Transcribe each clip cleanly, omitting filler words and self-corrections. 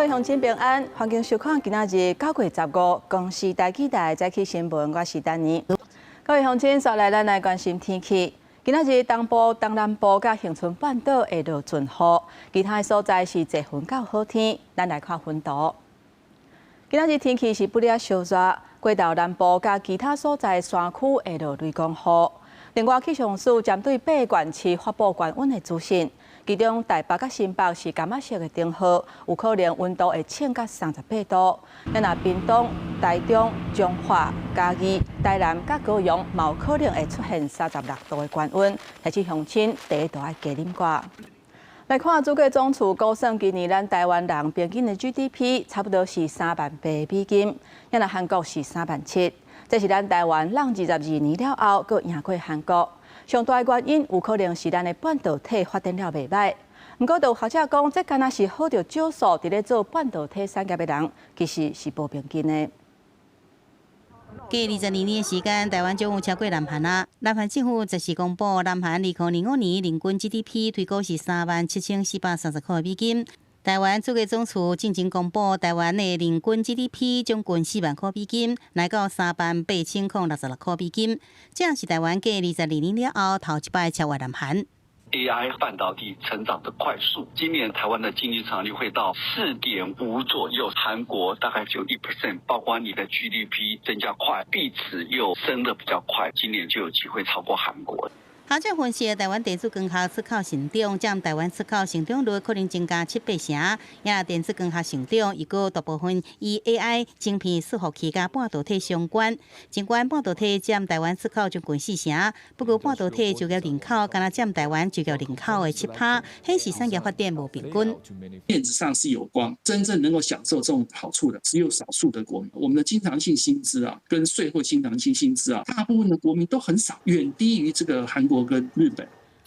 鄉親平安，歡迎收看今仔日9月15公視台語台早起新聞，我是丹妮。各位鄉親，紲來咱來關心天氣。今仔日東部、東南部佮恆春半島會落陣雨，其他所在是濟雲到好天。咱來看雲圖。今仔日天氣是不了燒熱，過晝南部佮其他所在山區會落雷公雨。另外，氣象署針對八縣市發布高溫的資訊，其中台北佮新北是柑仔色的燈號，有可能溫度會衝到38度。咱若屏東、台中、彰化、嘉義、台南佮高雄，嘛有可能會出現36度的高溫，提醒鄉親茶都愛加啉寡。來看主計總處估算，今年咱台灣人平均的 GDP 差不多是3萬8美金，咱若韓國是3萬7。這是咱台灣挵22年了後，閣贏過韓國。上大的原因有可能是咱的半導體發展了袂䆀。毋過，有學者講，這敢若是好著少數佇咧做半導體產業的人，其實是無平均的。過22年的時間，台灣終於超過南韓啊！南韓政府這時公布，南韓2025年人均 GDP 推估是37,430塊美金。台灣主計總處進前公布，台灣的人均 GDP 將近4萬塊美金，來到38,066塊美金，這是台灣過22年了後頭一擺超越南韓。 AI 半導體成長的快速，今年台灣的經濟成長率會到4.5左右，韓國大概只有1%，包括你的 GDP 增加快，幣值又升得比較快，今年就有機會超過韓國。學者分析，台灣電子光學出口成長，佔台灣出口成長率可能增加七八成。也電子光學成長，伊閣大部分與 AI 晶片伺服器佮半導體相關。儘管半導體佔台灣出口將近四成，不過半導體就業人口敢若佔台灣就業人口的7趴，顯示產業發展無平均。面子上是有光，真正能夠享受這種好處的只有少數的國民。我們的經常性薪資啊，跟稅後經常性薪資啊，大部分的國民都很少，遠低於這個韓國跟日本。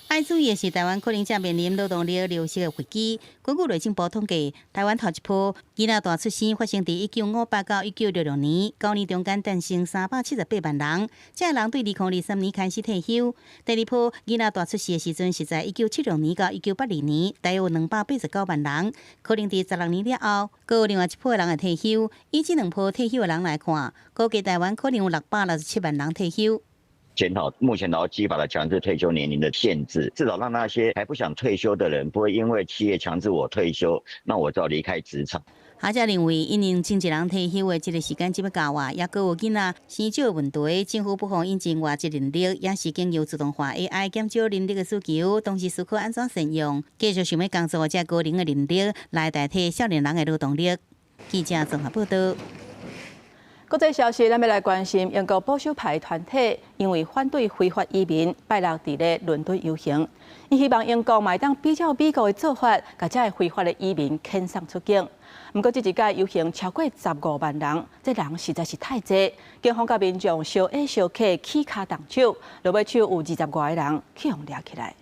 愛注意的是，台灣可能正面臨勞動力流失的危機。根據內政部統計，台灣頭一波囡仔大出生發生佇1958到1966年，9年中間誕生378萬人，這人對2023年開始退休。第二波囡仔大出世的時陣是在1976年到1982年，大約有289萬人，可能佇16年了後，閣有另外一波人會退休。以這兩波退休的人來看，估計台灣可能有667萬人退休。檢討目前勞基法的強制退休年齡的限制，至少讓那些還不想退休的人，不會因為企業強制我退休，那我就要離開職場。學者認為，因應經濟人退休的這個時間這麼到啊，抑閣有囡仔生少的問題，政府不妨引進外籍人力，也是經由自動化 AI 減少人力的需求，同時思考按怎善用，繼續想欲工作這高齡的人力來代替少年人的勞動力。記者綜合報道。國際消息，咱欲來關心英國保守派團體，因為反對非法移民，拜六佇咧倫敦遊行。𪜶希望英國嘛會當比照美國的做法，共這个非法的移民遣送出境。毋過這一屆遊行超過15萬人，這人實在是太濟，警方佮民眾相挨相磕起跤動手，落尾手有20外个人去予掠起來。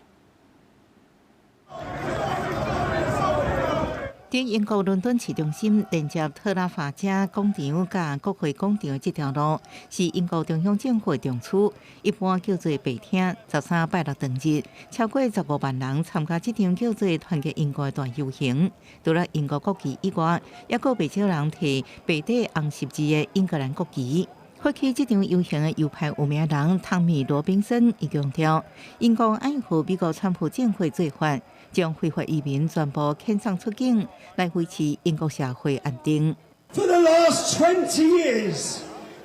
佇英國倫敦市中心連接特拉法加廣場佮國會廣場的這條路，是英國中央政府的中區，一般叫做白廳。13拜六當日，超過十五萬人參加這場叫做團結英國的大遊行。除了英國國旗以外，猶閣袂少人提白底紅十字的英格蘭國旗。發起這場遊行的右派有名人湯米羅賓森，伊強調，英國愛予美國川普政府做法，將非法移民全部遣送出境，來維持英國社會安定。 For the last 20 years,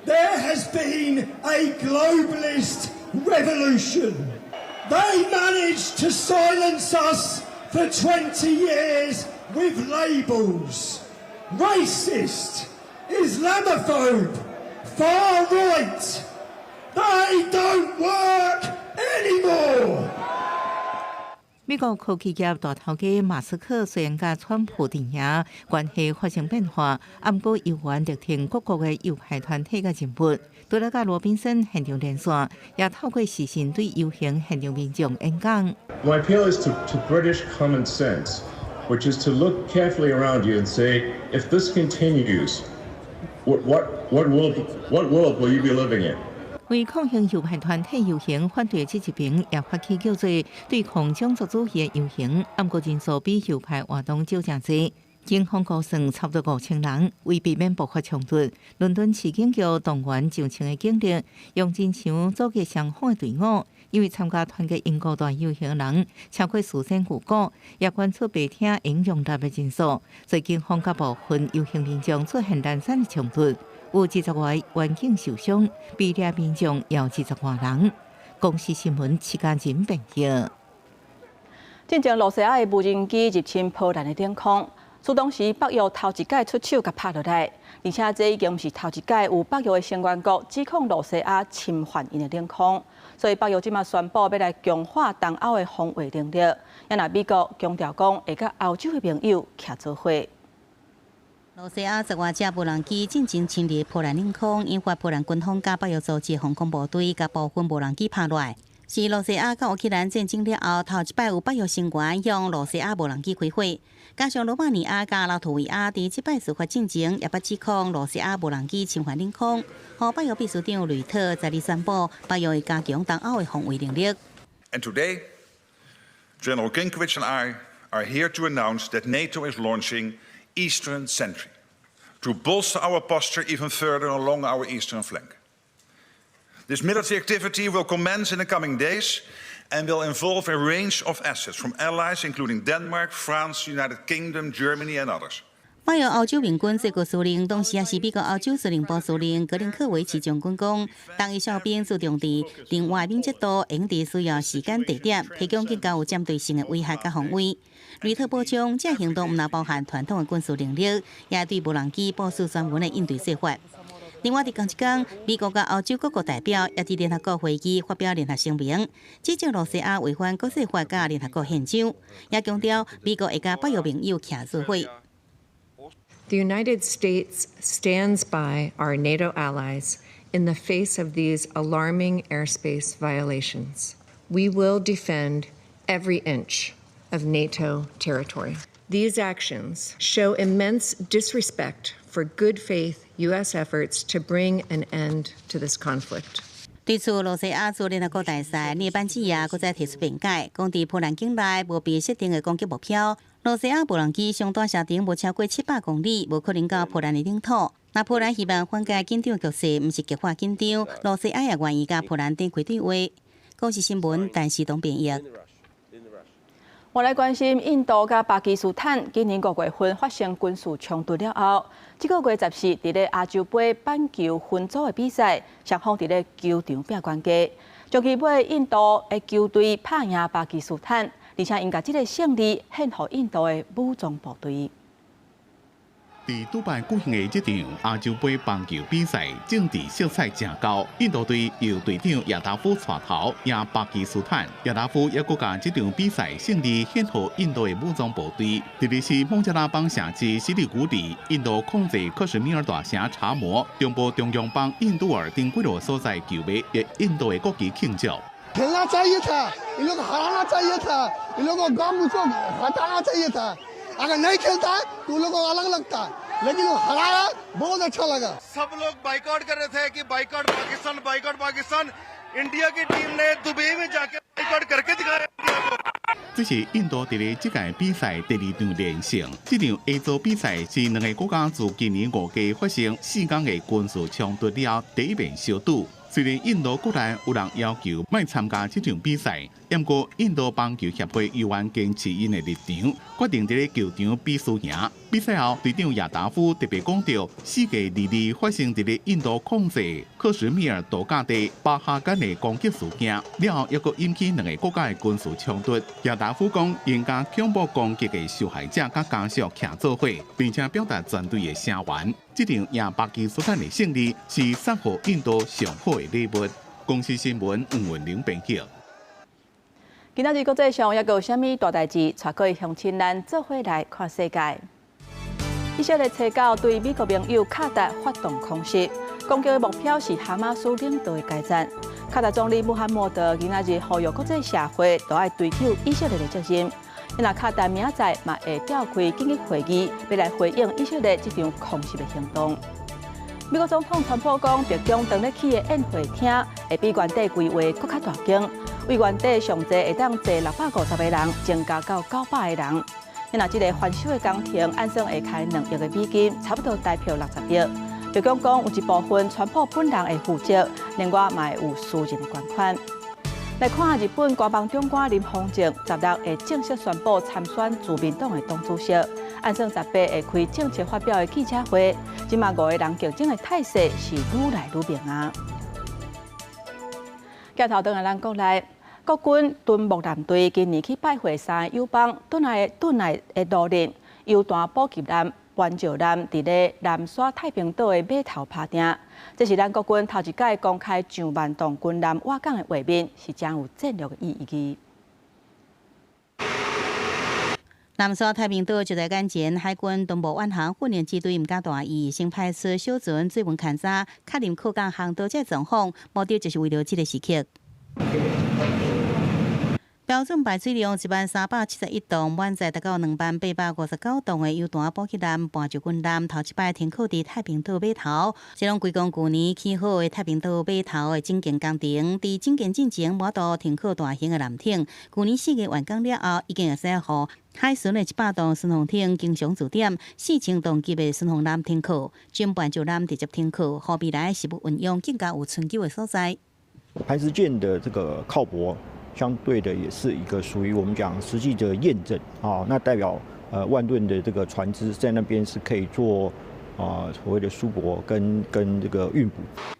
there has been a globalist revolution. They managed to silence us for 20 years with labels: racist, Islamophobe, far right. They don't work anymore. 美國科技業大頭家馬斯克雖然佮川普陣營關係發生變化，毋過猶原力挺各國的右派團體佮人物，除了佮羅賓森現場連線，也透過視訊對遊行現場民眾演講。 My appeal is to British common sense, which is to look carefully around you and say, if this continues, what world will you be living in? 為抗衡右派團體遊行反對這一邊，也發起叫做對抗種族主義的遊行，毋過人數比右派活動少誠濟。警方估算差不多5000人。為避免爆發衝突，倫敦市警局動員上千个警力，用真牆阻隔雙方的隊伍。因為參加團結英國大遊行人超過事先預估，也懸出白廳應容納的人數，所以警方佮部分遊行民眾出現零散的衝突，有20外員警受傷，被掠民眾也有20外人。公視新聞，徐家仁編譯。進前露西亞的無人機入侵波蘭的領空，自當時北約頭一擺出手共拍落來，而且這已經毋是頭一擺有北約的成員國指控露西亞侵犯𪜶的領空，所以北約這馬宣布欲來強化東歐的防衛能力。也若美國強調講會佮歐洲的盟友徛做伙。露西亞10外架無人機進前侵入波蘭領空，引發波蘭軍方佮北約組織防空部隊共部分無人機拍落來。是露西亞佮烏克蘭戰爭了後，頭一擺有北約成員向露西亞無人機開火，加上羅馬尼亞佮拉脫維亞佇這擺事發進前也捌指控露西亞無人機侵犯領空，予北約秘書長呂特十二宣布，北約會加強東歐的防衛能力。 And today, General Grynkewich and I are here to announce that NATO is launching Eastern Sentry to bolster our posture even further along our eastern flank. This military activity will commence in the coming days and will involve a range of assets from allies including Denmark, France, United Kingdom, Germany and others. 北約歐洲盟軍最高司令，同時也是美國歐洲司令部司令格林克維奇將軍講，東翼哨兵注重佇另外敏捷度，會佇需要時間地點提供更加有針對性的威嚇佮防衛。呂特補充，這行動毋但包含傳統的軍事能力，也對無人機部署專門的應對計劃。另外，佇仝一工，美國佮歐洲各國代表也佇聯合國會議發表聯合聲明，指責露西亞違反國際法佮聯合國憲章，也強調美國會佮北約盟友徛做伙。 The United States stands by our NATO allies in the face of these alarming airspace violations. We will defend every inch of NATO territory. These actions show immense disrespect for good faith U.S. efforts to bring an end to this conflict. 對此，露西亞駐聯合國大使涅班濟亞閣再提出辯解，講佇波蘭境內無被設定的攻擊目標，露西亞無人機上大射程無超過700公里，無可能到波蘭的領土。若波蘭希望緩解緊張局勢，毋是激化緊張，露西亞也願意佮波蘭展開對話。公視新聞，陳時東編譯。我來關心印度佮巴基斯坦今年5月份發生軍事衝突了後，這個月14佇咧亞洲盃板球分組的比賽，雙方佇咧球場拚懸架。上期尾印度的球隊拍贏巴基斯坦，而且𪜶共這個勝利獻予印度的武裝部隊。佇杜拜舉行的這場亞洲盃棒球比賽，政治色彩誠厚。印度隊由隊長亞達夫帶頭贏巴基斯坦，亞達夫也閣共這場比賽勝利獻予印度的武裝部隊。特別是孟加拉邦城市西里古里，印度控制克什米爾大城查謨、中部中央邦印度爾等幾個所在球迷，攜印度的國旗慶祝。 खेलना चाहिए था, इन लोग को हराना चाहिए था, इन लोगों को गम उसको हटाना चाहिए था। अगर नहीं खेलता तो उन लोगों को अलग लगता, लेकिन वो हराया, बहुत अच्छा लगा। सब लोग बाइकॉट कर रहे थे कि बाइकॉट पाकिस्तान, बाइकॉट पाकिस्तान। इंडिया की टीम ने दुबई में जाके बाइकॉट करके दिखाया इंडिया को। 這是印度佇咧這屆比賽第二場連勝。這場 A 組比賽是兩个國家自今年5月發生4工的軍事衝突了後第一遍相拄。雖然印度國內有人要求莫參加這場比賽，毋過印度棒球協會猶原堅持𪜶的立場，決定佇咧球場比輸贏。比賽後，隊長亞達夫特別講著，4月22日發生佇咧印度控制克什米爾度假地巴哈干的攻擊事件，了後猶閣引起兩个國家的軍事衝突。亞達夫講，𪜶佮恐怖攻擊的受害者佮家屬徛做伙，並且表達全隊的聲援。這場贏巴基斯坦的勝利是送予印度上好的禮物。公視新聞吳文玲編譯。今仔日國際上猶閣有啥物大代誌？帶各位鄉親咱做伙來看世界。以色列初九對美國盟友卡達發動空襲，攻擊的目標是哈馬斯領導的該站。卡達總理穆罕默德今仔日呼籲國際社會都愛追究以色列的責任。若卡達明仔載嘛會召開緊急會議，欲來回應以色列這場空襲的行動。美國總統川普講，白宮當咧起的宴會廳會比原底規劃閣較大間，為原底上濟會當坐650個人，增加到900個人。那這个翻修的工程，按算會開2億的美金，差不多台票60億。白宮講有一部分川普本人會負責，另外嘛會有私人的捐款。來看日本官房長官林芳正16會正式宣布參選自民黨的黨主席，按算18會開政策發表的記者會。這馬五个人競爭的態勢是愈來愈明啊！鏡頭轉來咱國內，國軍敦睦艦隊今年去拜會三个友邦，轉來的路日，遊彈補給艦、援助艦佇咧南沙太平島的碼頭拍碇。這是咱國軍頭一擺公開上萬噸軍艦倚港的畫面，是誠有戰略的意義。南沙太平島就在眼前，海軍敦睦遠航訓練支隊毋敢大意，先派出小船水文勘查，確認靠港航道這狀況，目的就是為了這個時刻。標準排水量10,371噸，滿載達到20,859噸的遊彈補給艦、伴奏軍艦，頭一擺停靠佇太平島碼頭。這攏規工舊年起好的太平島碼頭的整建工程，佇整建進前無度停靠大型的艦艇。舊年4月完工了後，已經會使予海巡的100噸巡防艇經常駐點，4000噸級的巡防艦停靠，將伴奏艦直接停靠，予未來食物運用更加有春秋的所在。磐石艦的這個靠泊，相對的也是一個屬於我們講實際的驗證啊，那代表萬噸的這個船隻在那邊是可以做啊所謂的輸駁跟這個運補。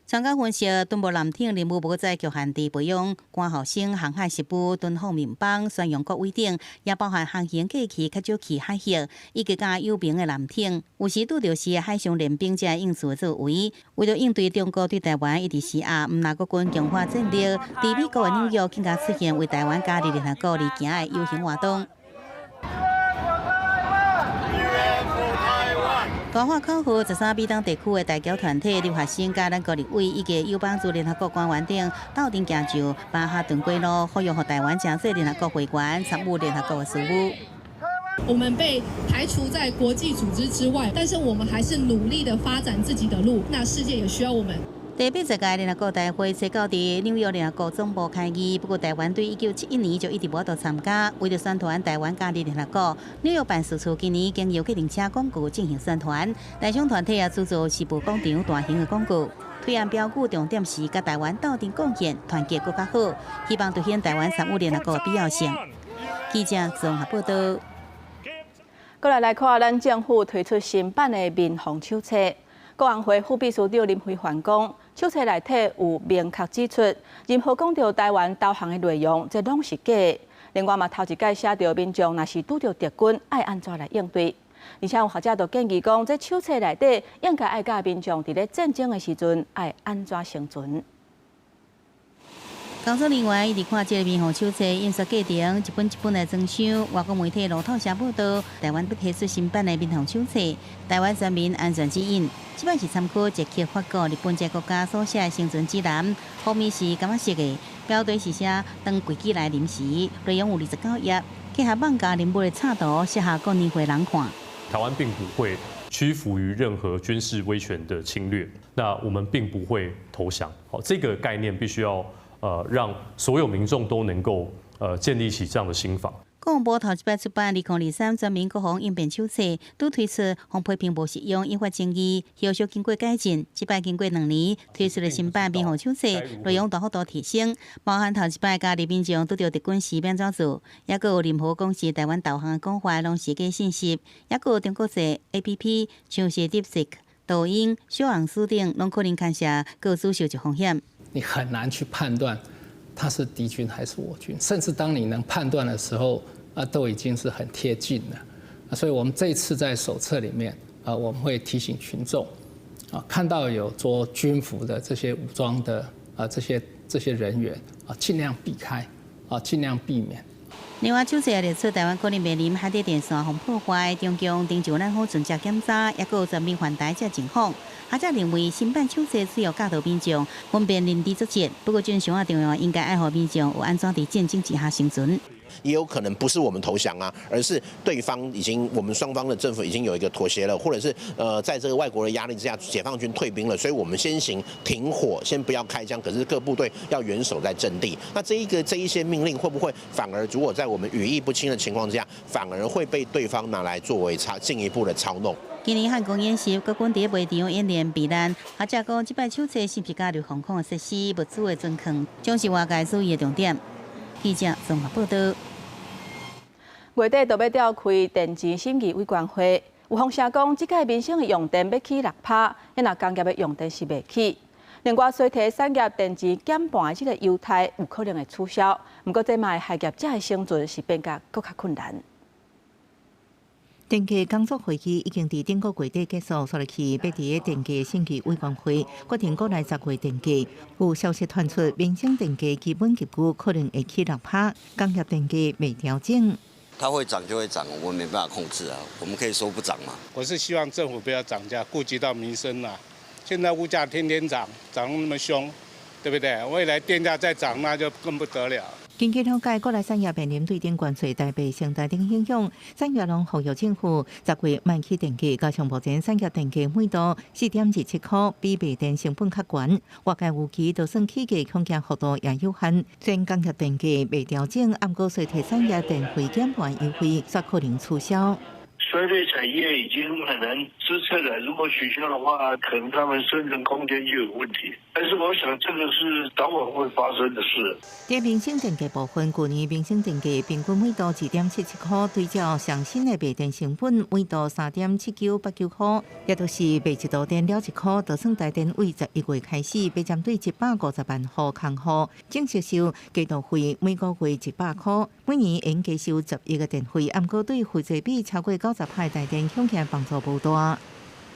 專家分析，敦睦艦艇任務無再局限佇培養官學生航海實務、敦訪民邦、宣揚國威等，也包含航行過去較少去海域，以及較有名的艦艇，有時拄著是海上練兵這應處的作為。為著應對中國對台灣一直施壓，毋但國軍強化戰力，佇美國的紐約更加出現為台灣加入聯合國而行的遊行活動。大話口號13美東地區的台僑團體、留學生、佮咱國立委以及友邦駐聯合國官員等，鬥陣行上曼哈頓街路，呼籲予台灣成做聯合國會員，參與聯合國的事務。我們被排除在國際組織之外，但是我們還是努力的發展自己的路。那世界也需要我們。第80屆聯合國大會初九佇紐約聯合國總部開議，不過台灣對1971年就一直無度參加。為著宣傳台灣加入聯合國，紐約辦事處今年經由計程車廣告進行宣傳，台商團體也製作時報廣場大型的廣告。推案標語重點是佮台灣鬥陣貢獻，團結閣較好，希望凸顯台灣參與聯合國的必要性。記者綜合報道。過來來看，咱政府推出新版的民防手冊。國安會副秘書長林飛帆講，手冊內底有明確指出，任何講著台灣投降的內容，這攏是假的。另外嘛，頭一擺寫著民眾若是拄著敵軍，愛按怎來應對。而且有學者就建議講，這手冊內底應該愛教民眾佇咧戰爭的時陣愛按怎生存。工作人員一直看這个民防手冊印刷過程，一本一本來裝箱。外國媒體路透社報道，台灣欲提出新版的民防手冊，台灣全民安全指引。這擺是參考捷克、法國、日本這國家所寫的生存指南，封面是柑仔色的，標題是寫當危機來臨時，內容有29頁，結合網架人物的插圖，適合各年歲人看。台灣並不會屈服於任何軍事威權的侵略，那我們並不會投降。好，這個概念必須要讓所有民眾都能夠建立起這樣的心防。國防部頭一擺出版2023全民國防應變手冊，拄推出防批評無實用，引發爭議。後續經過改進，這擺經過2年推出的新版民防手冊，內容大幅度提升，包含頭一擺教民眾拄著敵軍時欲按怎做，抑閣有任何講是台灣投降的講法，攏是假信息，抑閣有中國製 APP，像是 DeepSeek、抖音、小紅書等，攏可能牽涉個資受一風險。你很難去判斷他是敵軍還是我軍，甚至當你能判斷的時候，啊，都已經是很貼近了。所以我們這次在手冊裡面，啊，我們會提醒群眾，啊，看到有着軍服的這些武裝的啊這些人員，啊，盡量避開，啊，盡量避免。另外，手冊也列出台灣可能面臨海底電線予破壞、中共登上咱好船隻檢查，抑閣有全民犯台這情況。學者認為，新版手冊需要教導民眾分辨認知作戰，不過正常仔重要，應該愛予民眾有按怎佇戰爭之下生存。也有可能不是我們投降啊，而是對方已經，我們雙方的政府已經有一個妥協了，或者是在這個外國的壓力之下，解放軍退兵了，所以我們先行停火，先不要開槍。可是各部隊要嚴守在陣地。那這一些命令會不會反而，如果在我們語義不清的情況之下，反而會被對方拿來作為進一步的操弄？今年漢光演習，國軍佇咧賣場演練避難。學者講，這擺手冊是毋是加入防空的設施、物資的存放，將是外界注意的重點。記者綜合報道。月底就欲召開電池審議委員會，有風聲講，這屆民生的用電欲起6%，若工業的用電是袂起。另外，衰退產業電池減半的這個優待有可能會取消，毋過這嘛會害業者的生存是變甲閣較困難。電價工作會議已經佇頂個月底結束，紲落去欲佇個電價審議委員會決定國內10月電價。有消息傳出，民生電價基本結構可能會起6%，工業電價未調整。它會漲就會漲，我們沒辦法控制啊。我們可以說不漲嘛。我是希望政府不要漲價，顧及到民生啦。現在物價天天漲，漲那麼兇，對不對？未來電價再漲，那就更不得了。根據了解，國內產業面臨對等關稅、台幣升值等影響，產業攏呼籲政府10月莫起電價，加上目前產業電價每度4.27塊，比賣電成本較懸。外界預期，就算起價恐驚幅度也有限。雖然工業電價未調整，毋過衰退產業電費減半優惠，煞可能取消。衰退產業已經很難支撐了，如果取消的話，可能他們生存空間就有問題。但是我想，這個是早晚會發生的事。在民生電價部分，去年民生電價平均每度2.77塊，對照上新的賣電成本每度3.7989塊，也就是賣一度電了1塊，就算台電對11月開始，欲針對150萬戶空戶，正式收加度費每個月100塊，每年應加收10億个電費，毋過對負債比超過90%台電恐驚幫助無大。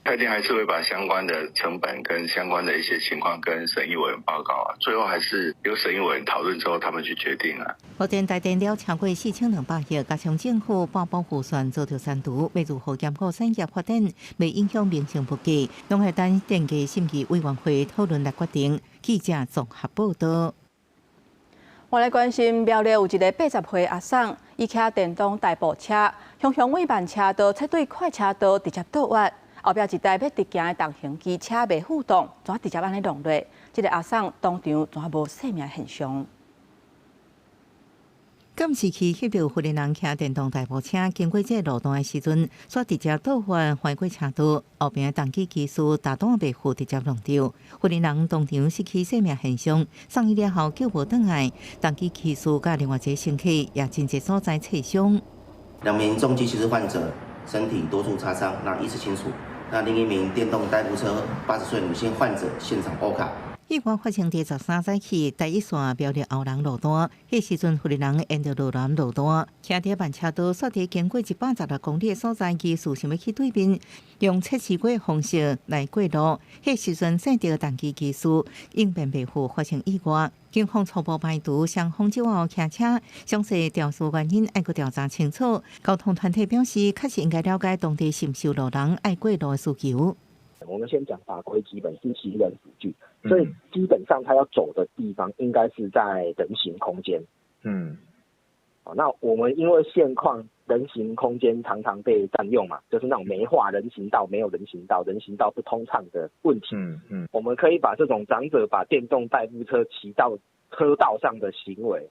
台電還是會把相關的成本跟相關的一些情況跟審議委員報告啊，最後還是由審議委員討論之後，他們去決定啊。目前台電了超過4200億，加上政府半保預算遭著刪除，欲如何兼顧產業發展，袂影響民生物價，攏愛等電價審議委員會討論來決定。記者綜合報道。我來關心苗栗有一个80歲阿嬸，伊騎電動代步車，雄雄對慢車道切對快車道直接倒彎，後壁一台欲直行的重型機車袂負擋，怎直接按呢撞落？這个阿嬸當場怎無性命現象。監視器翕著婦人騎電動代步車經過這个路段的時陣，煞直接倒彎橫過車道，後邊的重機騎士大擋袂赴，直接撞著。婦人當場失去生命現象，送醫了後救無轉來。重機騎士佮另外一个乘客也真濟所在切傷。兩名重機騎士患者身體多處擦傷，那意識清楚。那另一名電動代步車80歲女性患者現場歐卡。意外發生佇13早起，台一線苗栗後人路段，彼時陣婦人沿著路南路段，騎佇慢車道，煞佇經過116公里的所在，疑似想欲去對面，用測試過的方式來過路。彼時陣，駛著重機騎士應變袂赴，發生意外。警方初步排除雙方酒後騎車，詳細肇事原因愛閣調查清楚。交通團體表示，確實應該了解當地是毋是有路人愛過路的需求。我們先講法規，基本是行人輔具，所以基本上他要走的地方應該是在人行空間。那我們因為現況人行空間常常被佔用嘛，就是那種沒畫人行道、沒有人行道、人行道不通暢的問題。我們可以把這種長者把電動代步車騎到車道上的行為，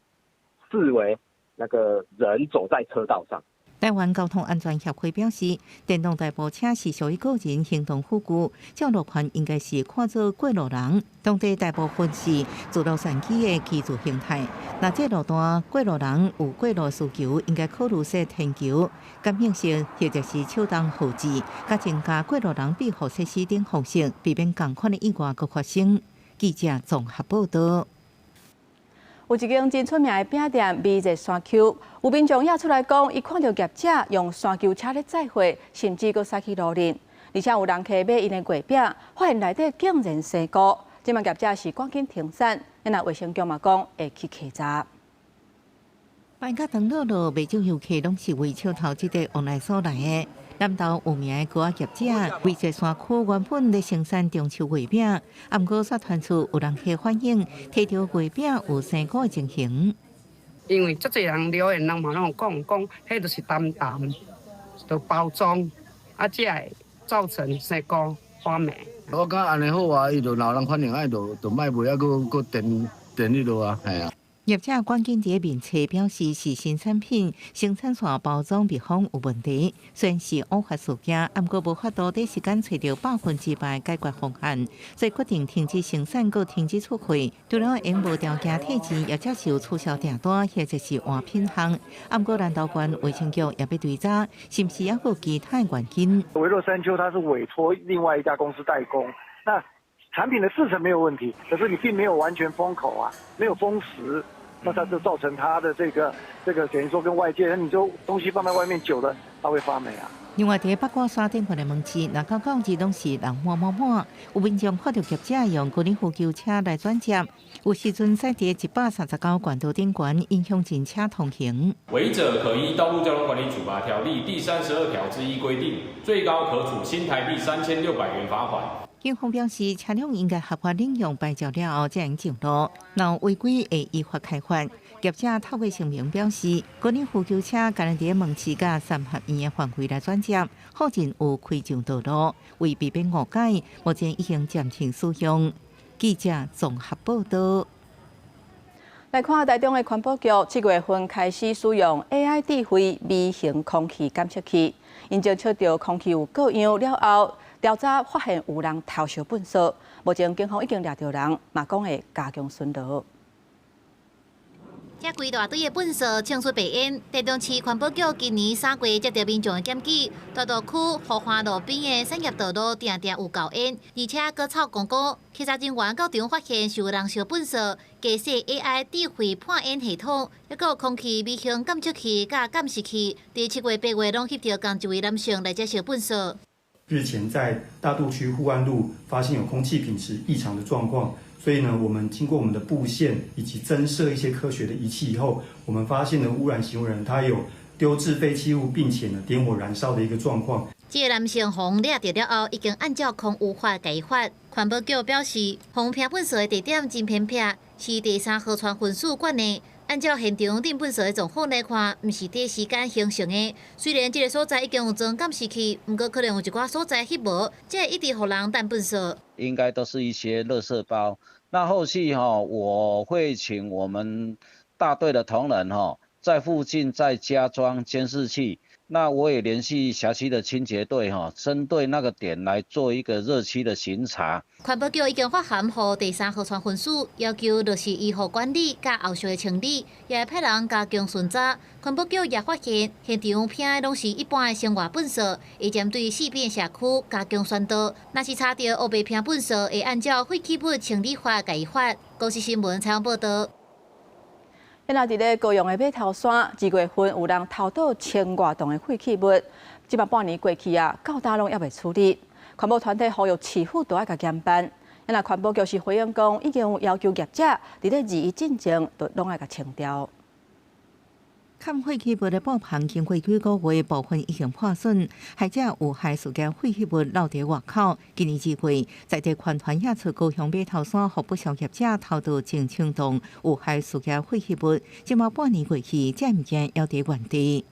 視為那個人走在車道上。台灣交通安全協會表示，電動代步車是屬於個人行動輔具，照路權應該是看做過路人。當地大部分是自動善機的居住形態。若這路段過路人有過路需求，應該考慮設天橋、感應式或者是手動號誌，佮增加過路人庇護設施等方式，避免仝款的意外閣發生。記者綜合報道。有一間真出名的餅店美熱山丘，有民眾也出來講，伊看著業者用山丘車咧載貨，甚至閣駛去路面，而且有人客買𪜶的月餅，發現內底竟然生菇。這擺業者是趕緊停產，若衛生局嘛講會去稽查。排甲長落落，袂少遊客攏是為笑頭這塊往來所來的。南投有名的糕仔業者，維濟山區原本咧生產中秋月餅，啊，毋過煞傳出有人客反映，提著月餅有生菇的情形。因為足濟人留言，人嘛攏講講，彼就是澹澹，就包裝，啊，才會造成生菇發霉。我感覺按呢好啊，伊就若有人反映，愛就莫賣啊，閣閣墊墊彼落啊，係啊。業者趕緊佇面冊表示是新產品，生產線包裝密封有問題，雖然是偶發事件，毋過無法度短時間揣著100%解決方案，所以決定停止生產，閣停止出貨。除了𪜶無條件退錢，也接受取消訂單或者是換品項。毋過南投縣衛生局也欲追查，是毋是猶閣有其他原因？微弱山丘，它是委託另外一家公司代工，那產品的製程沒有問題，可是你並沒有完全封口啊，沒有封實。那它就造成它的這個等於說跟外界，你就東西放在外面久了，它會發霉啊。另外，佇八卦山頂懸的門市，若到九日攏是人滿滿滿，有民眾看著業者用高爾夫球車來轉接，有時陣駛佇139冠道頂懸，影響人車通行。違者可依《道路交通管理處罰條例》第32條之1規定，最高可處新台幣3600元罰款。警方表示，車輛應該合法領用牌照了後才能上路，若違規會依法開罰。業者透過聲明表示，高爾夫球車干焦佇門市佮三合院的範圍來轉接，附近有開上道路，為避免誤解，目前已經暫停使用。記者綜合報道。來看台中的環保局，7月份開始使用 AI 智慧微型空氣監測器，𪜶偵測著空氣有過樣了後，調查發現有人偷燒糞埽，目前警方已經掠著人，嘛講會加強巡邏。這規大堆的糞埽衝出白煙，台中市環保局今年3月接著民眾的檢舉，大肚區湖岸路邊的產業道路定定有厚煙，而且閣臭糊糊。稽查人員到場發現是有人燒糞埽，加設 AI 智慧判煙系統，抑閣有空氣微型監測器佮監視器，佇7月、8月攏翕著仝一位男性來遮燒糞埽。日前在大肚區護岸路發現有空氣品質異常的狀況。所以呢，我們經過我們的布線以及增設一些科學的儀器以後，我們發現了污染行為人他有丟置廢棄物並且呢點火燃燒的一個狀況。這個男性予掠著了後，已經按照空污法共伊罰。環保局表示，予拼糞埽的地點真偏僻，是第三河川分署管的。按照現場擲糞埽的狀況來看，毋是短時間形成的。雖然這個所在已經有裝監視器，毋過可能有一寡所在翕無，才會一直予人擲糞埽。應該都是一些垃圾包。那後續哈，我會請我們大隊的同仁哈，在附近再加裝監視器。那我也聯繫轄區的清潔隊哈，針對那個點來做一個熱區的巡查。環保局已經發函予第三河川分署，要求落實醫護管理佮後續的清理，也會派人加強巡查。環保局也發現現場拼的攏是一般的生活糞埽，會針對四邊社區加強宣導。若是查著烏白拼糞埽，會按照廢棄物清理法共伊罰。公視新聞採訪報道。現在佇咧高雄的碼頭山，2月份有人偷倒千外噸的廢棄物，這擺半年過去啊，到今攏猶未處理。環保團體呼籲市府都愛共嚴辦。那環保局是回應講，已經有要求業者佇咧21進前，都攏愛共清掉。崁廢棄物的布棚經過幾個月，部分已經破損，或者有害塑膠廢棄物漏佇外口。今年2月，在地環團驗出高雄碼頭山，予不肖業者偷倒近千噸有害塑膠廢棄物，這馬半年過去，這物件猶佇原地。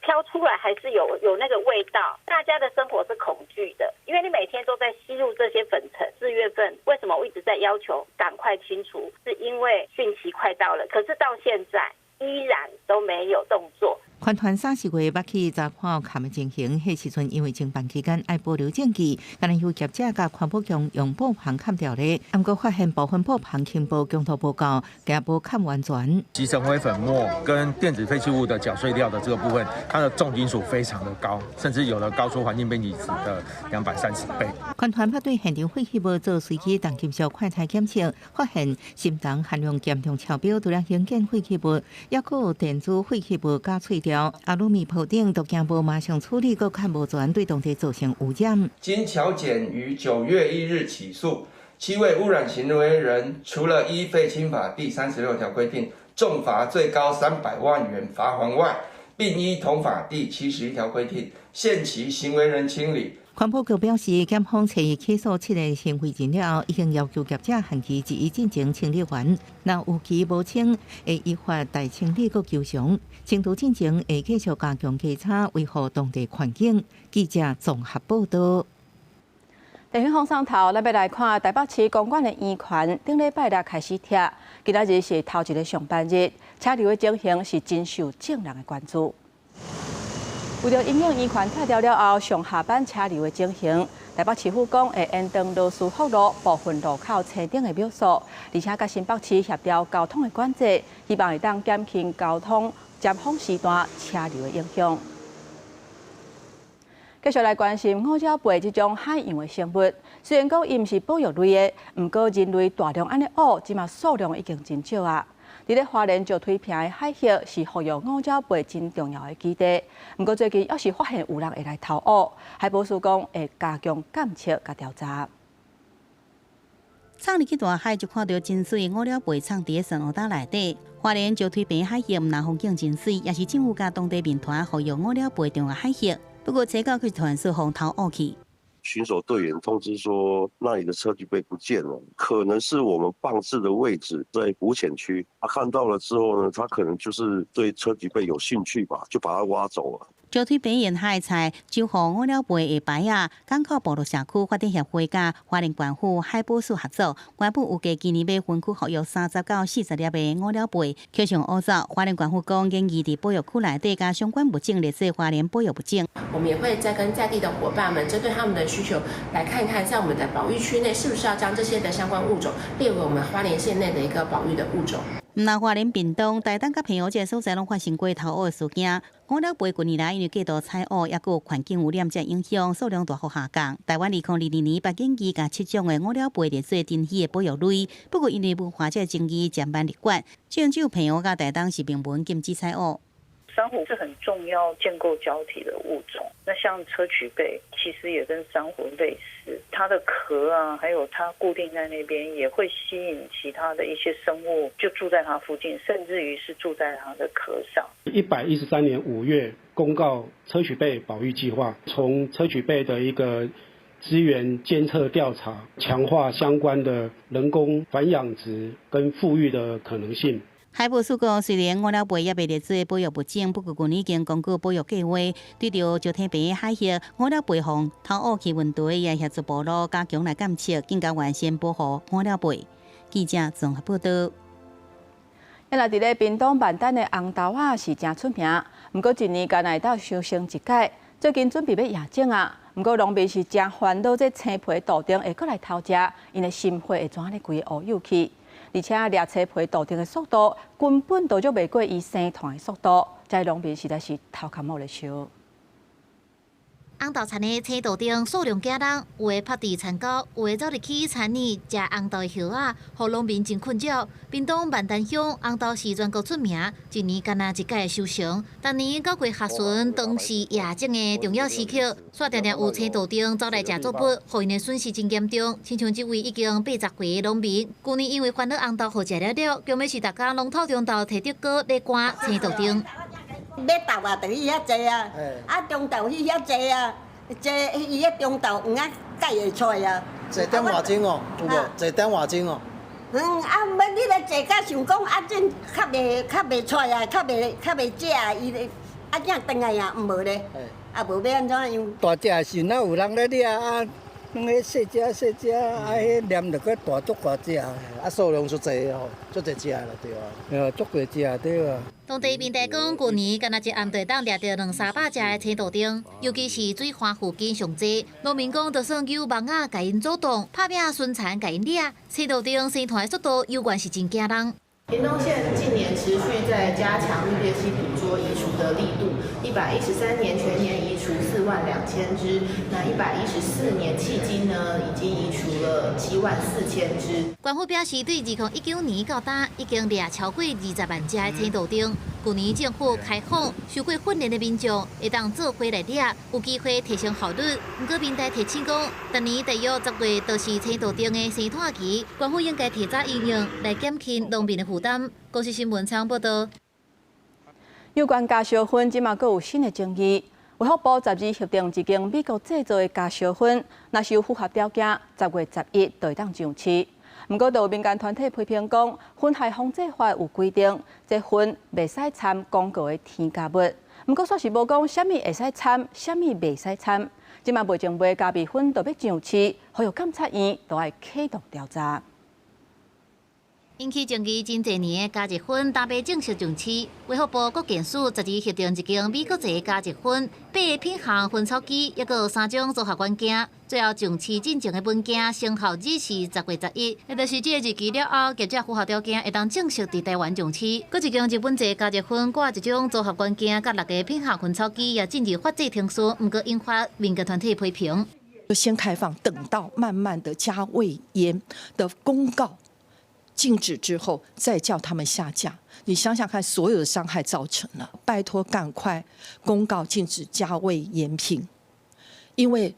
飄出來還是有那個味道，大家的生活是恐懼的，因為你每天都在吸入這些粉塵。4月份為什麼我一直在要求趕快清除？是因為汛期快到了，可是到現在依然都沒有動作。環團3、4月捌去查看崁的情形，彼時陣因為偵辦期間愛保留證據，敢若有業者佮環保局用布棚崁著咧，毋過發現部分布棚輕薄強度無夠，驚無崁完全。集成灰粉末跟電子廢棄物的攪碎料的這個部分，它的重金屬非常的高，甚至有的高出環境面積值的230倍。環團捌對現場廢棄物做隨機重金屬快篩檢測，發現砷銅含量嚴重超標，除了興建廢棄物，抑閣有電子廢棄物加碎料、阿魯米泡等，都驚無馬上處理，閣較無全，對當地造成污染。經僑檢於9月1日起訴7位污染行為人，除了依廢清法第36條規定，重罰最高300萬元罰鍰外，並依同法第71條規定，限期行為人清理。環保局表示，檢方揣伊起訴七个行為人了後，已經要求業者限期一一進前清理完，若有期無清，會依法代清理閣求償。清除進前會繼續加強稽查，維護當地環境。記者綜合報道。地方風上頭，咱欲來看台北市公館的圓環，頂禮拜六開始拆，今仔日是頭一个上班日，車流的情形是真受眾人的關注。為著因應圓環拆掉了後，上下班車流的情形，台北市府講會延長羅斯福路部分路口車燈的秒數，而且佮新北市協調交通的管制，希望會當減輕交通尖峰時段車流的影響。繼續來關心烏鳥貝這種海洋的生物。雖然講伊毋是保育類的，毋過人類大量按呢挖，這馬數量已經真少啊。佇咧花蓮石推坪的海域是復育烏鳥貝真重要的基地。毋過最近猶是發現有人會來偷挖，海保署講會加強監測佮調查。衝入去大海就看著真媠烏鳥貝藏佇咧珊瑚礁內底。花蓮石推坪海域毋但風景真媠，也是政府佮當地民團復育烏鳥貝重要海域。不過，這個卻突然予人偷挖去。巡守隊員通知說，那裡的硨磲貝不見了，可能是我們放置的位置在浮潛區。他看到了之後呢，他可能就是對硨磲貝有興趣吧，就把它挖走了。石推坪沿海菜守護烏鳥貝的牌仔，港口部落社區發展協會佮花蓮縣府海保署合作，原本預計今年欲分區復育30到40粒的烏鳥貝，卻予挖走。花蓮縣府講，建議佇保育區內底共相關物種列做花蓮保育物種。我們也會再跟在地的夥伴們，針對他們的需求，來看看在我們的保育區內，是不是要將這些的相關物種列為我們花蓮縣內的一個保育的物種。毋但花蓮屏東、台東佮澎湖這个所在，攏發生過偷挖的事件。烏鳥貝近年來因為過度採挖，抑閣有環境污染這影響，數量大幅下降。台灣2022年把建議共七種的烏鳥貝列做珍稀的保育類，不過因為文化這個爭議漸慢立管，只有澎湖佮台東是明文禁止採挖。珊瑚是很重要建構礁體的物種，那像硨磲貝其實也跟珊瑚類似，它的殼啊，還有它固定在那邊，也會吸引其他的一些生物就住在它附近，甚至於是住在它的殼上。113年5月公告硨磲貝保育計劃，從硨磲貝的一個資源監測調查，強化相關的人工繁養殖跟復育的可能性。海保署講，雖然烏鳥貝猶未列做保育物種，不過舊年已經公告保育計劃，對著石推坪海域烏鳥貝予人偷挖去問題，也協助部落加強來監測，更加完善保護烏鳥貝。記者綜合報道。啊，佇咧屏東萬丹的紅豆仔是誠出名，毋過一年干焦會當收成一擺。最近準備欲夜種啊，毋過農民是誠煩惱，這青皮杜鵑會閣來偷食，𪜶的心血會怎按呢規个烏有去？而且掠青皮杜鵑的速度根本就足袂過伊生湠的速度，這農民實在是頭殼某咧燒。紅豆田的青杜鵑數量驚人，有的趴佇田溝，有的走入去田裡食紅豆的葉仔，予農民真困擾。屏東萬丹鄉紅豆是全國出名，一年干焦一擺收成。逐年9月下旬，當是夜種的重要時刻，煞定定有青杜鵑走來食作物，予𪜶的損失真嚴重。親像這位已經80歲的農民，舊年因為煩惱紅豆予食了了，強欲是逐工攏透中晝提竹篙咧趕青杜鵑。欲豆啊，就去遐坐啊，啊中晝去遐坐啊，坐伊彼中晝黃仔蓋會出來啊。坐點外鐘哦，有無？坐點外鐘哦。嗯，啊，欲你咧坐甲想講啊，陣較袂出來啊，較袂食，伊咧啊，才轉來啊，無咧，啊無欲按怎樣？大隻的時陣，若有人咧掠啊，攏彼細隻細隻，啊，彼鯰就閣大足大隻。啊，數量足濟吼，足濟隻啦，對啊。對，足濟隻對啊。當地民代講，舊年干焦一暗就會當掠著兩三百隻的青杜鵑，尤其是水岸附近上濟。農民講，就算用網仔共𪜶阻擋，拍拚巡田共𪜶掠，青杜鵑生湠的速度猶原是真驚人。屏東縣近年持續在加強綠鬣蜥捕捉移除的力度，113年全年移除4萬2千隻，那114年迄今呢，已經移除了7萬4千隻。縣府表示，對2019年到今，已經掠超過20萬隻的青杜鵑。舊年政府開放受過訓練的民眾會當做伙來掠，有機會提升效率。毋過民代提醒講，逐年大約10月都是青杜鵑的生湠期，縣府應該提早應用來減輕農民的負擔。公視新聞採訪報導。有關加燒薰，這馬閣有新的爭議。衛福部十二核定一間美國製造的加燒薰，若是有符合條件，10月11就會當上市。毋過，就有民間團體批評講，薰害防制法有規定，這薰袂使摻廣告的添加物。毋過，煞是無講啥物會使摻，啥物袂使摻。這馬賣前賣加味薰就欲上市，呼籲監察院都愛啟動調查。引起爭議真濟年的加熱薰，今欲正式上市。衛福部國健署十二核定一間美國製的加熱薰，八个品項薰草機，抑閣有三種組合軟件。最後上市進前的文件生效日是10月11，也就是這个日期了後，業者符合條件會當正式佇台灣上市。閣一間日本製加熱薰，掛一種組合軟件，佮六个品項薰草機也進入法制程序，毋過引發民間團體批評。先開放，等到慢慢的加味菸的公告禁止之後，再叫他們下架。你想想看，所有的傷害造成了，拜託趕快公告禁止加味菸品，因為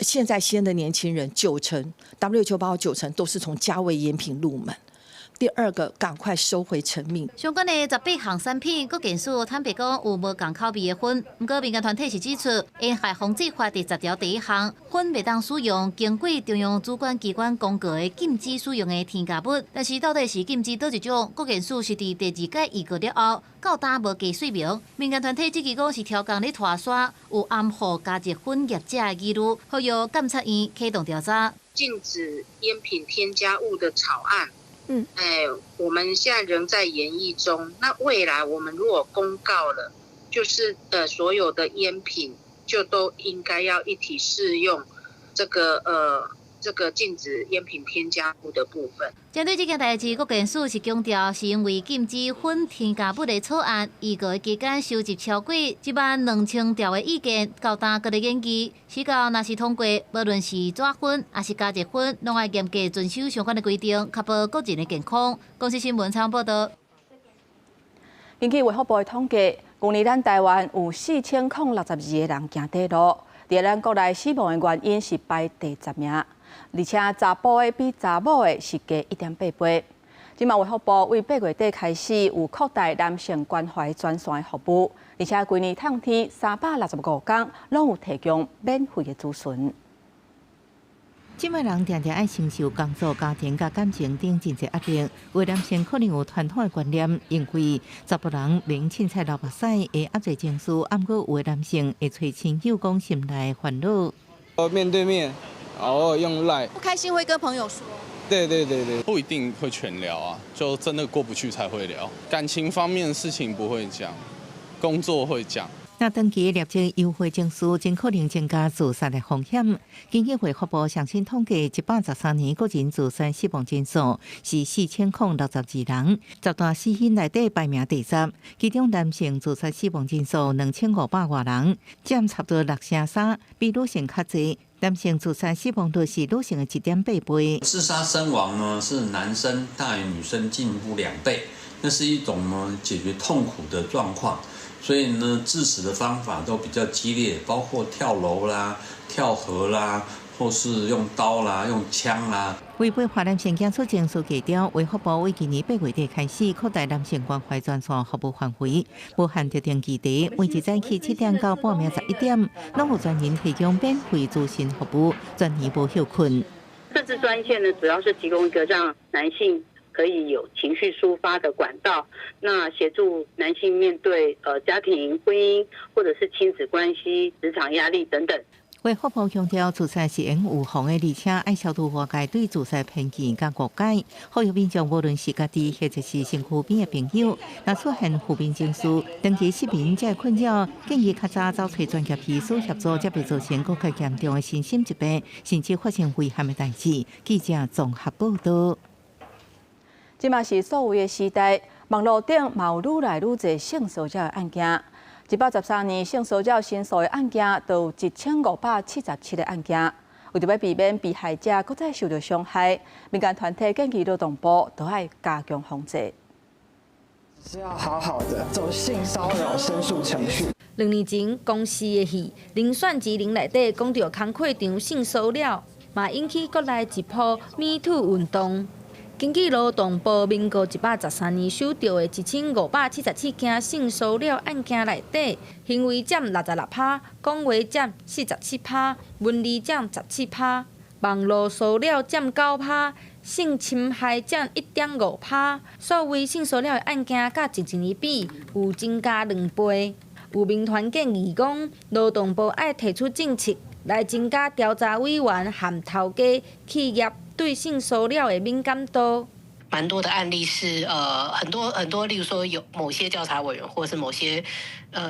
現在吸菸的年輕人九成 WHO 報告九成都是從加味菸品入門。第二個，趕快收回成命。相關的18項產品，國健署坦白講有無仝口味的薰，毋過民間團體是指出，菸害防制法第10條第一項，薰袂當使用經過中央主管機關公告的禁止使用的添加物。但是到底是禁止佗一種？國健署是佇第二屆預告了後，到今無加說明。民間團體質疑講是刁工咧拖沙，有掩護加熱薰業者的疑慮，呼籲監察院啟動調查。禁止菸品添加物的草案。我們現在仍在研議中。那未來我們如果公告了，就是所有的菸品就都應該要一體適用這個禁止菸品添加物的部分。針對這件代誌，國健署是強調，是因為禁止薰添加物的草案，預告期間收集超過12000條的意見，到今閣咧研議。時到若是通過，無論是紙薰抑是加熱薰，攏愛嚴格遵守相關的規定，確保國人的健康。公視新聞採訪報導。根據衛福部的統計，舊年咱台灣有4062個人行短路，佇咱國內死亡的原因是排第十名。而且查埔的比查某的是低1.8倍。這馬衛福部為8月底開始有擴大男性關懷專線的服務，而且規年透天365工，攏有提供免費的諮詢。這擺人定定愛承受工作、家庭佮感情等真濟壓力，有男性可能有傳統的觀念，認為查埔人免凊彩流目屎會壓制情緒，毋過有的男性會揣親友講心內煩惱。面對面。偶爾用 LINE，不開心會跟朋友說。對對對對，不一定會全聊啊，就真的過不去才會聊。感情方面的事情不會講，工作會講。若長期累積憂鬱情緒，真可能增加自殺的風險。根據衛福部上新統計，113年國人自殺死亡人數是4062人，十大死因內底排名第十。其中男性自殺死亡人數2500外人，佔差不多6成3，比女性較濟。男性自殺死亡率是女性的1.8倍。自殺身亡呢，是男生大於女生近乎2倍，那是一種呢解決痛苦的狀況。所以呢，致死的方法都比較激烈，包括跳樓啦、跳河啦，或是用刀啦、用槍啦。為配合男性減少情緒低調，衛福部為今年8月底開始擴大男性關懷專線服務範圍，無限特定時段，每日早起7點到半暝11點，攏有專人提供免費諮詢服務，全年無歇睏。這支專線呢，主要是提供一個讓男性可以有情緒抒發的管道，那協助男性面對家庭、婚姻或者是親子關係、職場壓力等等。衛福部強調，自殺是會預防的，而且愛消除外界對自殺偏見佮誤解。呼籲民眾無論是家己或者是身軀邊的朋友，若出現負面情緒、長期失眠這困擾，建議較早走揣專業醫師協助，才袂造成閣較嚴重的身心疾病，甚至發生危險的代誌。記者綜合報導。這馬是數位的時代，網路頂嘛有愈來愈濟性騷擾的案件。113年性騷擾申訴的案件，就有1577個案件。為著欲避免被害者閣再受著傷害，民間團體建議勞動部都愛加強防制。是要好好的走性騷擾申訴程序。2年前公視的戲《人選之人》內底講著工課場性騷擾，嘛引起國內一波 Me Too 運動。根據勞動部民國113年收著的1577件性騷擾案件內底，行為佔66%，講話佔47%，文字佔17%，網路騷擾佔9%，性侵害佔1.5%。所謂性騷擾的案件，佮前一年比有增加2倍。有民團建議講，勞動部愛提出政策來增加調查委員和頭家企業對性騷擾的敏感度。蠻多的案例是，很多很多，例如說有某些調查委員，或是某些，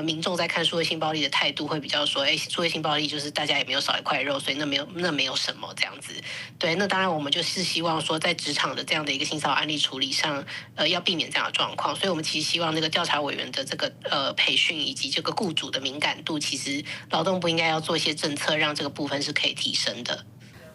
民眾在看數位性暴力的態度，會比較說，數位性暴力就是大家也沒有少一塊肉，所以那沒有什麼這樣子。對，那當然我們就是希望說，在職場的這樣的一個性騷擾案例處理上，要避免這樣的狀況。所以我們其實希望那個調查委員的這個，培訓以及這個僱主的敏感度，其實勞動部應該要做一些政策，讓這個部分是可以提升的。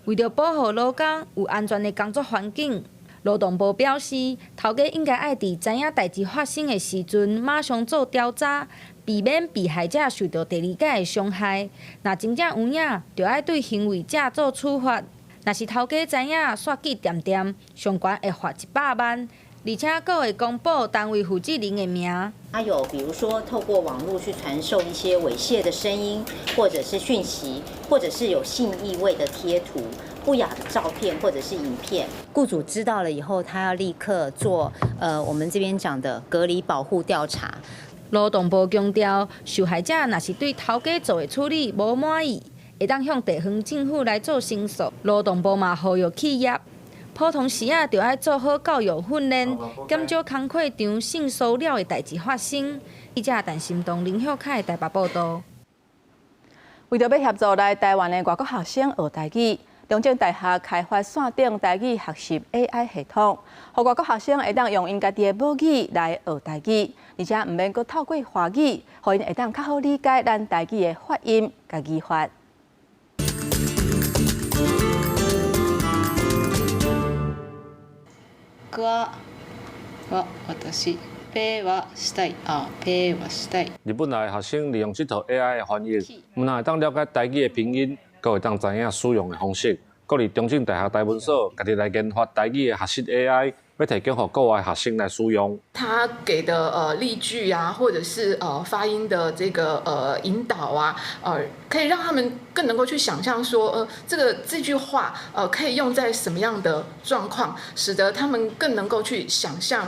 為著保護勞工有安全的工作環境，勞動部表示，頭家應該愛佇知影代誌發生的時陣，馬上做調查，避免被害者受著第二擺的傷害。若真正有影，就愛對行為者做處罰。若是頭家知影，煞記恬恬，上懸會罰100萬，而且閣會公布單位負責人的名。他有，比如說透過網絡去傳授一些猥褻的聲音，或者是訊息，或者是有性意味的貼圖、不雅的照片或者是影片。僱主知道了以後，他要立刻做，我們這邊講的隔離保護調查。勞動部強調，受害者若是對頭家做的處理無滿意，會當向地方政府來做申訴。勞動部嘛呼籲企業，普通時仔就愛做好教育訓練，減少工課場性騷擾的代誌發生。記者陳心東、林孝凱台北報導。為著欲協助來台灣的外國學生學台語，中正大學開發線頂台語學習 AI 系統，予外國學生會當用𪜶家己的母語來學台語，而且毋免閣透過華語，予𪜶會當較好理解咱台語的發音佮語法。僕は私、ペはしたい、あ、ペはしたい。日本來的學生利用這套 AI 的翻譯，毋但會當了解台語的拼音，閣會當知影使用的方式。國立中正大學台文所家己來研發台語的學習 AI，欲提供予國外學生來使用。他給的例句啊，或者是發音的這個引導啊，可以讓他們更能夠去想象說，這句話可以用在什麼樣的狀況，使得他們更能夠去想象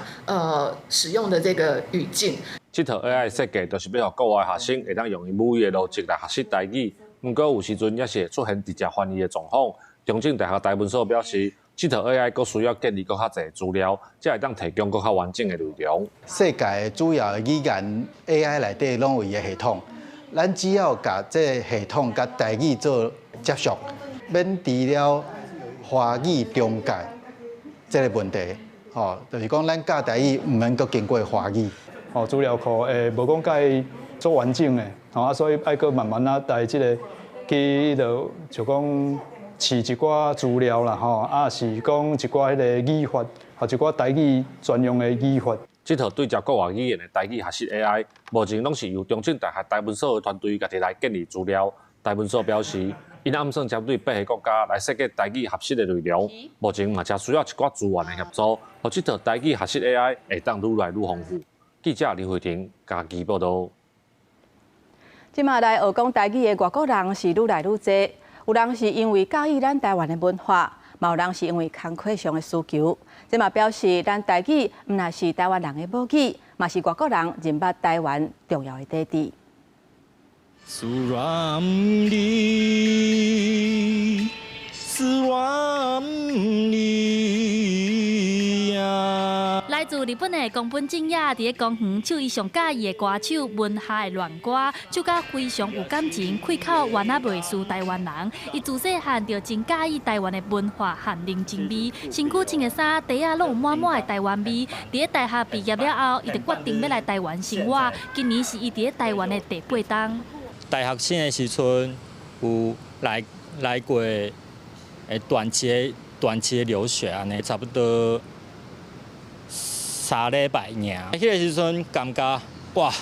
使用的這個語境。這套 AI 設計就是欲予國外學生會當用𪜶母語的邏輯來學習台語，毋過有時陣也是會出現直接翻譯的狀況。中正大學台文所表示，這套 AI 閣需要建立閣較濟資料，才會當提供閣較完整的內容。世界主要的語言 AI 內底攏有伊的系統，咱只要共這个系統佮台語做接觸，免除了華語中介這个問題，吼，就是講咱教台語毋免閣經過華語。哦，資料庫會無講介足完整的，吼啊，所以愛閣慢慢仔來這个去彼落就講。試一寡資料啦，吼，啊是講一寡彼个語法，予一寡台語專用的語法。這套對接國外語言的台語學習 AI，目前攏是由中正大學台文所的團隊家己來建立資料。台文所表示，𪜶暗算針對八个國家來設計台語學習的內容，目前嘛誠需要一寡資源的協助，予這套台語學習 AI 會當愈來愈豐富。記者林慧婷嘉義報導。這馬來學講台語的外國人是愈來愈濟。有人是因為佮意咱台灣的文化，嘛有人是因為工課上的需求。這嘛表示咱台語毋但是台灣人的母語，嘛是外國人認捌台灣重要的底底。思念你，思念你呀。來自日本的宮本正也佇咧公園唱伊上佮意的歌手文夏的戀歌，唱甲非常有感情，開口原仔袂輸台灣人。伊自細漢就真佮意台灣的文化和人情味，身軀穿的衫、袋仔攏有滿滿的台灣味。佇咧大學畢業了後，伊就決定欲來台灣生活。今年是伊佇咧台灣的第八冬。大學生的時陣有來過，短期的留學按呢，差不多3禮拜爾。彼个時陣感覺哇，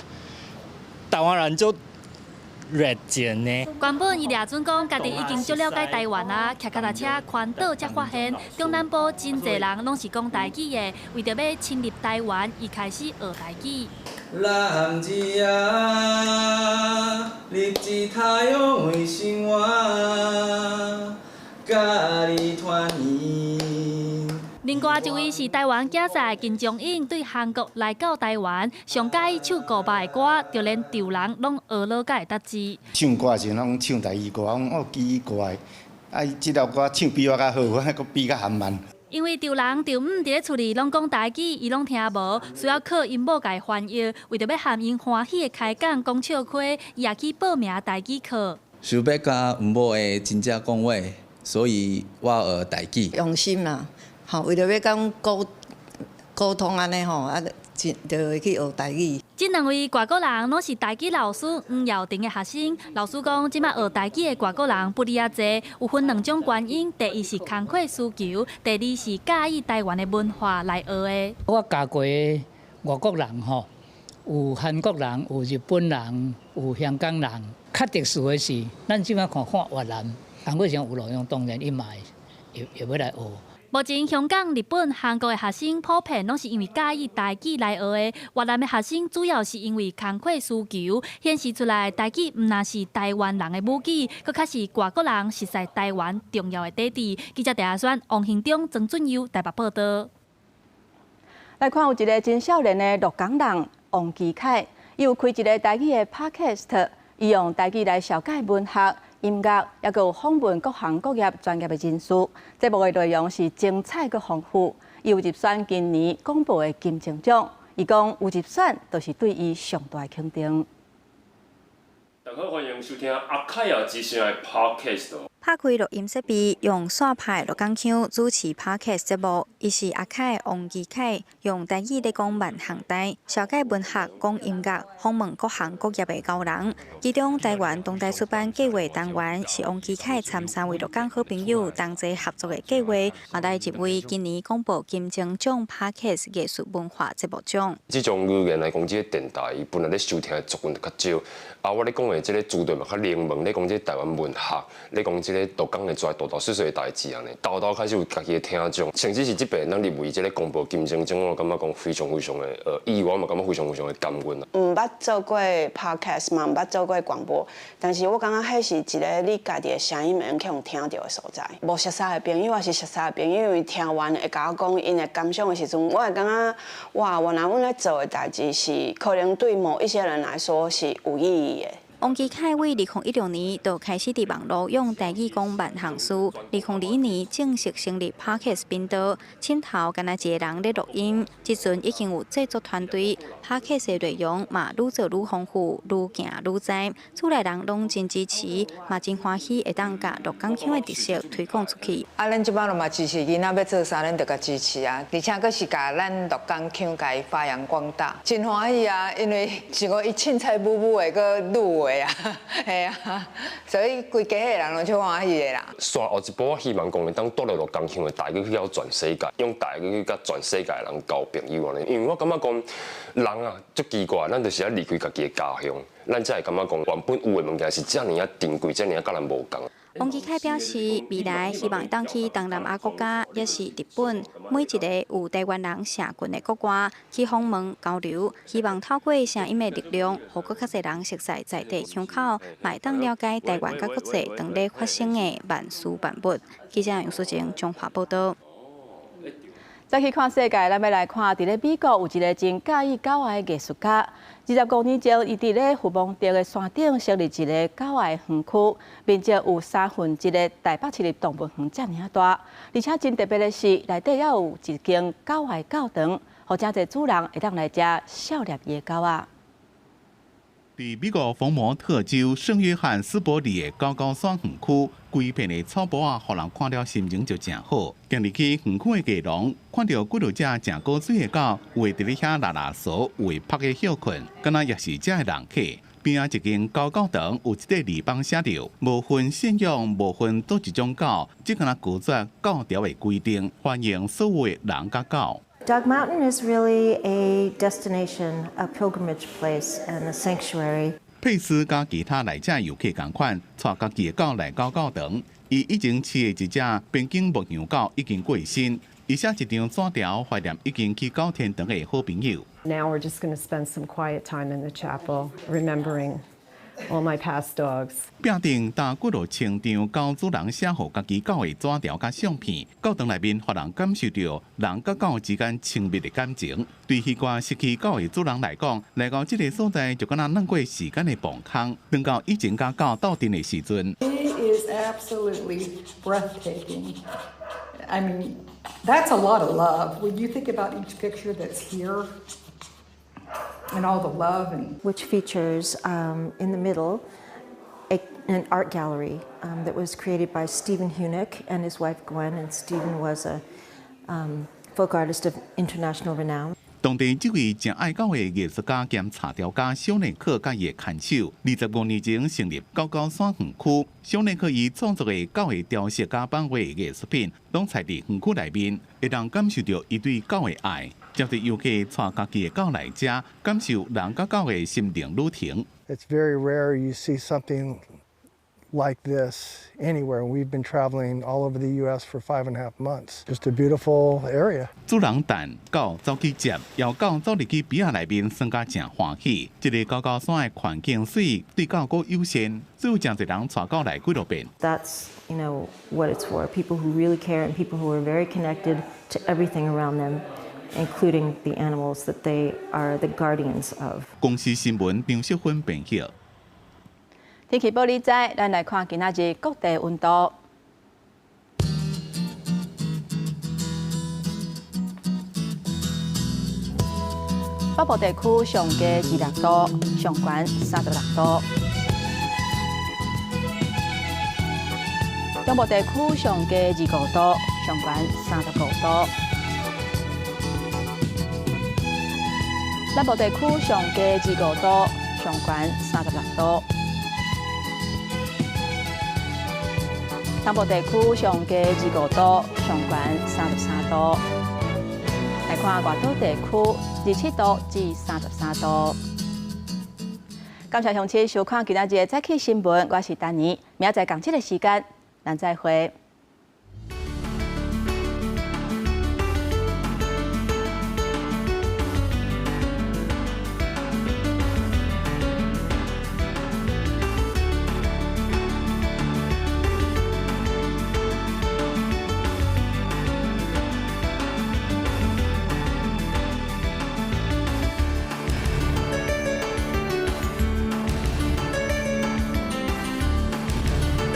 台灣人足熱情呢。原本伊掠準講，家己已經足了解台灣啊，騎腳踏車環島才發現，中南部真濟人攏是講台語的，為著欲深入台灣，伊開始學台語。男子啊，日子太陽的生活，佮你團圓。另外一位是台灣囝婿金鐘穎，對韓國來到台灣，上佮意唱伍佰的歌，就連丈人攏學落才會得知。唱歌時攏唱台語歌，我講哦奇怪，啊這條歌唱比我較好，我閣比較含慢。因為丈人丈母佇咧厝裡攏講台語，伊攏聽無，需要靠𪜶某共伊翻譯。為著欲和𪜶歡喜的開講講笑話，伊也去報名台語課。想欲佮阮某會真正講話，所以我學台語。用心啦，吼，為著欲講溝溝通按呢吼，啊，就會去學台語。這兩位外國人攏是台語老師黃耀庭的學生。老師講，這擺學台語的外國人不離遐濟，有分兩種原因：第一是工課需求，第二是佮意台灣的文化來學的。我教過的外國人吼，有韓國人，有日本人，有香港人。較特殊的是，咱這擺看看越南，韓國上有路用，當然伊嘛會會欲來學。目前香港、日本、韓國的學生普遍攏是因為佮意台語來學的，越南的學生主要是因為工課需求，顯示出來台語毋但是台灣人的母語，閣較是外國人熟似台灣重要的底底。記者鄭阿選、王興中、曾俊佑台北報道。來看有一个真少年的鹿港人王基凱，伊有開一个台語的 Podcast，伊用台語來紹介文學、音樂，抑閣有訪問各行各業專業的人士。節目的內容是精彩閣豐富，伊有入選今年廣播的金鐘獎。伊講有入選，就是對伊上大的肯定。大家好，歡迎收聽阿凱仔之聲的 Podcast。拍開錄音設備，用煞派鹿港腔主持 Podcast 節目。伊是阿凱王基凱，用台語咧講萬項代，紹介文學、講音樂，訪問各行各業的高人。其中，台灣當代出版計劃單元是王基凱參三位鹿港好朋友同齊合作的計劃，嘛來入圍今年廣播金鐘獎 Podcast 藝術文化節目獎。這種語言來講，這个電台伊本來咧收聽的族群就較少。啊，我咧講的這个資料嘛較冷門，咧講這个台灣文學，咧講這个鹿港會出來大大細細的代誌按呢，沓沓開始有家己的聽眾，甚至是這擺咱入圍這个廣播金鐘獎，我感覺講非常非常的意外嘛，感覺非常非常的感恩啊。毋捌做過 podcast 嘛，毋捌做過廣播，但是我感覺彼是一个你家己的聲音會用去予聽著的所在。無熟似的朋友，抑是熟似的朋友，𪜶聽完會共我講𪜶的感想的時陣，我會感覺哇，原來阮咧做的代誌是可能對某一些人來說是有意義的。王基凱為2016年就開始佇網路用台語講萬項事。2021年正式成立 Podcast 頻道，鏡頭干焦一个人咧錄音。這陣已經有製作團隊，Podcast 的內容嘛愈做愈豐富，愈行愈知。厝內人攏真支持，嘛真歡喜會當共鹿港腔的特色推廣出去。啊，咱這擺攏嘛支持囡仔欲做啥，咱就共支持啊。而且閣是共咱鹿港腔共伊發揚光大，真歡喜啊！因為像講伊凊彩舞舞的，閣入圍啊，嘿啊，所以規家的人攏足歡喜的啦。紲後一步，我希望講會當帶著鹿港腔的台語去到全世界，用台語去佮全世界的人交朋友按呢。因為我感覺講人啊，足奇怪，咱就是愛離開家己的家鄉，咱才會感覺講原本有的物件是遮爾仔珍貴，遮爾仔佮咱無仝。王基凱表示，未來希望會當去東南亞國家，抑是日本，每一个有台灣人社群的國外去訪問交流，希望透過聲音的力量，予閣較濟人熟似在地腔口，嘛會當了解台灣佮國際當咧發生的萬事萬物。記者楊淑靜彰化報道。再去看世界，咱欲來看，佇咧美國有一个真佮意狗仔的藝術家。25年前，伊佇咧佛蒙特的山頂設立一个狗仔園區，面積有三分之一个台北市立動物園遮爾仔大。而且真特別的是，內底猶有一間狗仔教堂，予誠濟主人會當來遮痟念伊的狗仔。佇美國佛蒙特州聖約翰斯伯里的狗狗山園區，規片的草埔仔，予人看了心情就誠好。行入去園區的藝廊，看著幾若隻誠古錐的狗，有的佇咧遐拉拉趖，有的趴咧歇睏，敢若也是遮的人客。邊仔一間狗教堂有一塊字板寫著：無分信仰，無分佗一種狗，這敢若拒絕教條的規定，歡迎所有的人佮狗。 Dog Mountain is really a destination, a pilgrimage place, and a sanctuary. 佩斯佮其他來遮遊客仝款，帶家己的狗來到教堂。伊以前飼的一隻邊境牧羊狗已經過身，伊寫一張紙條懷念已經去到天堂的好朋友。 Now we're just going to spend some quiet time in the chapel, remembering all my past dogs. 壁頂搭幾落千張狗主人寫予家己狗的紙條佮相片，教堂內面予人感受著人佮狗之間親密的感情。對彼寡失去狗的主人來講，來到這个所在就敢若轉過時間的磅空，轉到以前佮狗鬥陣的時陣。 It is absolutely breathtaking. I mean, that's a lot of love. When you think about each picture that's here and all the love and which features in the middle an art gallery that was created by Stephen Huneck and his wife Gwen, and Stephen was a folk artist of international renown. 當地這位誠愛狗的藝術家兼插雕家小內克佮伊的牽手，25年前成立狗狗山園區。小內克伊創作的狗的雕飾佮版畫藝術品，攏採佇園區內面，會當感受著伊對狗的愛。接著遊客帶家己的狗來遮，感受人佮狗的心靈旅程。 It's very rare you see something like this anywhere. We've been traveling all over the U.S. for 5.5 months. Just a beautiful area. 主人等狗走去接，搖狗走入去埤仔內面，耍甲誠歡喜。這个狗狗山的環境媠，對狗閣友善，所以誠濟人帶狗來幾落遍。 That's what it's for. People who really care and people who are very connected to everything around them, including the animals that they are the guardians of. 公視新聞張淑芬編譯。天氣報你知，咱來看今仔日各地溫度。北部地區上低26度，上懸36度。中部地區上低25度，上懸35度。南部地區上低25度，上懸36度。東部地區上低25度，上懸33度。來看外島地區，27度至33度。感謝鄉親收看今仔日的早起新聞，我是丹妮，明仔載仝這个時間，咱再會。